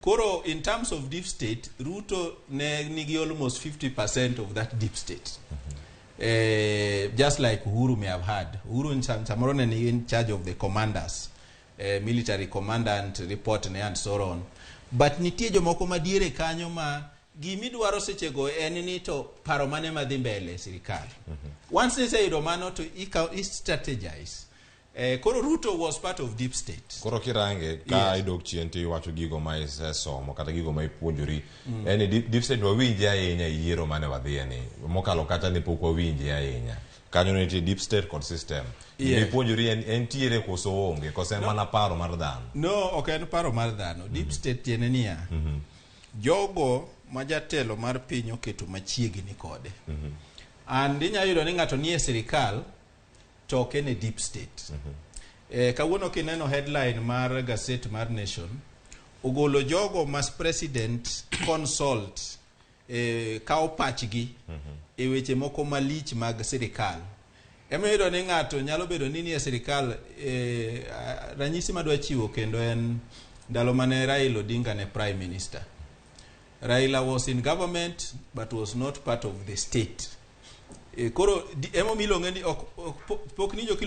Koro in terms of deep state, Ruto ne nigi almost 50% of that deep state. Just like Uhuru may have had. Uhuru samoro ne ni in charge of the commanders, military commandant, report ne and so on. But nitie jomoko madiere kanyo ma gimidwaro sechego en ni to paro mane madhi mbele e sirikal. Once niseyudo mano to i strategize. Koro Ruto was part of deep state. Koro kirange ka idok chien to iwacho gigo ma isesomo kata gigo ma ipuonjori en ni deep state wawinje ahinya e yiero mane wadhiye ni mokalo kacha ne pok wawinje ahinya. Kanyo ne nitie deep state kod system. Gima ipuonjori en entiere koso onge koso en mana paro mar dhano? No, ok en paro mar dhano. Deep state tiende niya, jogo ma jatelo mar piny oketo machiegni kode. And inyalo yudo ni ng'ato nie sirikal to ok en e deep state. Kawuono kineno headline mar gazet mar Nation, ogolo jogo ma president consult, kawo pachgi e weche moko malich mag sirikal. Ema iyudo ni ng'ato nyalo bedo ni nie sirikal, ranyisi madwa chiwo kendo en ndalo mane Raila Odinga ne prime minister. Raila was in government but was not part of the state. Koro emomiyo iluonge ni ok, pok nijo kiluongo